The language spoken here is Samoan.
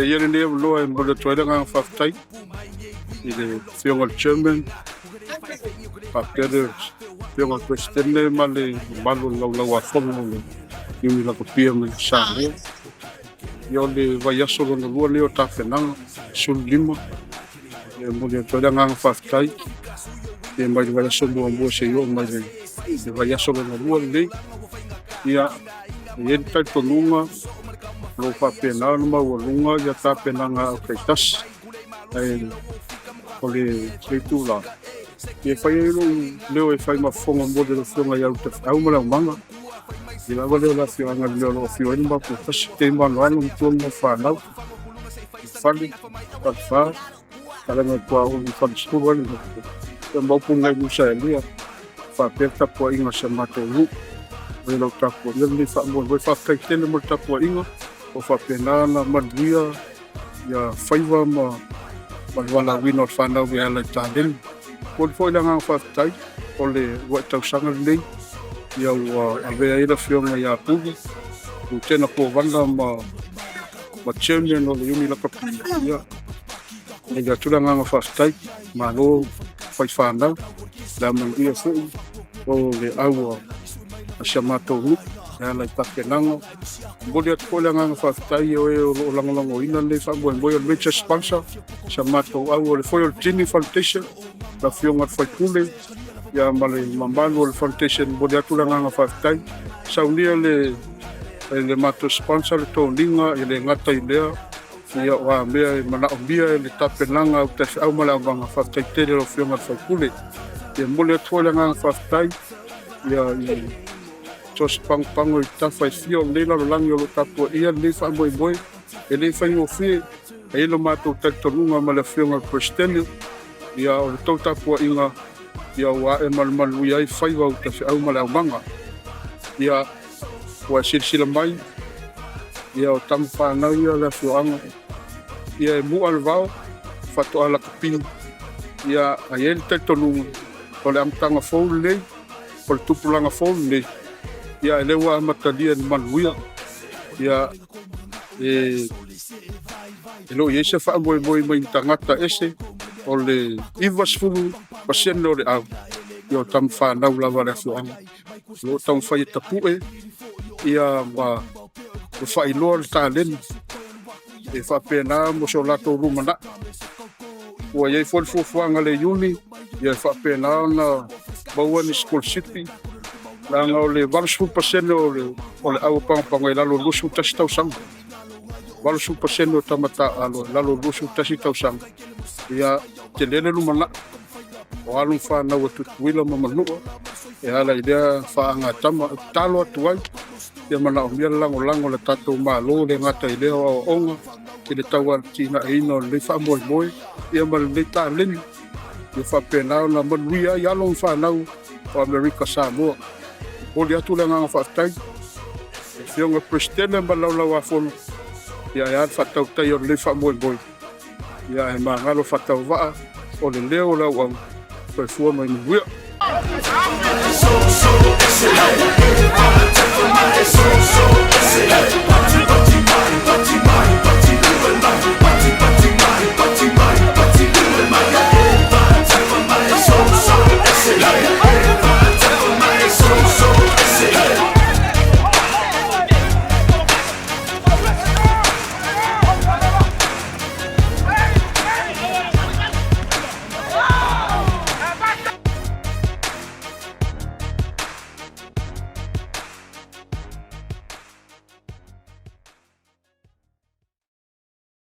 Avea ia lenei avanoa e momoli atu ai le agaga faafetai i le Afioga i le Chairman faapea le Afioga i le Peresetene ma le mamalu o le Laulau-a-Fono o le Iuni Lakapi mai Samoa. Ia, o le vaiaso lona lua lenei o tapenaga, 15. E momoli atu ai le agaga faafetai ia mai le vaiaso muamua seia oo mai le vaiaso lona lua lenei. Ia, e i ai le talitonuga o lo o faapena ona maualuga ia tapenaga a autaitasi, ae o le itula e fai ai lou leo e fai ma fofoga mo le Afioga ia Utafau ma le aumaga i lava lea o le afioaga i le mea o lo o afio ai le matou tasi te malualu matua ma fanau i fale falefa talaga tua o le falesefulu ai le maopu ngai musa e lua faapea le tapuaiga sa matou nuu o lau tapuaiga lenei faamoemoe. Faafetai tele mo le tapuaiga o faapena ona manuia ia faiva ma le valaauina o le fanau e ala i taleni. Momoli foi le agaga faafetai o le uluai tausaga lenei ia ua avea ai le Afioga ia Pule, Lutena Kovana ma Chairman o le Iuni Lakapi. Ia, momoli atu le agaga faafetai, malo fai fanau, le amanaia foi o le au a si a matou nuu e ala i tapenaga. Momoli atu foi le agaga faafetai o e o lo o lagolagoina lenei faamoemoe, o le major sponsor sa matou au o le Foe o le Tini Foundation, le Afioga i le Faipule ia ma le mamalu o le foundation. Momoli atu le agaga faafetai, saunia le matou sponsor le toniga e le gata i lea ia o a mea e manaomia e le tapenaga au taifeau ma le aumaga. Faafetai tele lau Afioga i le Faipule. Ia, momoli atu foi le agaga faafetai ia i so o se pagopago i tafa e fia o lenei lalolagi o lo o tapuaia lenei faamoemoe. E le faigofie, e i ai lo matou talitonuga ma le Afioga i le Peresetene, ia o le tou tapuaiga ia ua ae malumaluia ai faiva o taifeau ma le aumaga. Ia, ua e silasila mai, ia o tama fanau ia o le afioaga, ia e mu'a le vao faatoa lakapi. Ia, ai ai le talitonuga o le amataga fou lenei, o le tupulaga fou lenei, ia e lea ua amatalia i le manuia. Ia, e le o i ai se faamoemoe mai tagata ese, o le 90% o le au ia o tama fanau lava a le afioaga o lo o taumafai e tapu'e ia ma faailoa le taleni e faapena mo so latou lumanai. Ua i ai foi le fuafuaga le Iuni ia e faapena ona maua ni sikolasipi, leaga o le 80% o le au pagopago i lalo o le 21 tausaga, 80% o tama taaalo i lalo o le 21 tausaga. Ia, tele le lumanai o alo ma fanau a Tutuila ma Manua e ala i lea faagatama. E tatalo atu ai, ia manaomia le lagolago o le tatou Malo, le gata i lea o aoaoga i le tauatiaeina o lenei faamoemoe ia ma lenei taleni, ia faapena ona manuia ai alo ma fanau o Amerika Samoa. Momoli atu le agaga faafetai, Afioga Peresetene ma le Laulau-a-Fono, ia e a le faatautai o lenei faamoemoe. Ia e magalo faatauvaa o le leo o le auauna. Soifua ma ia manuia. So, so,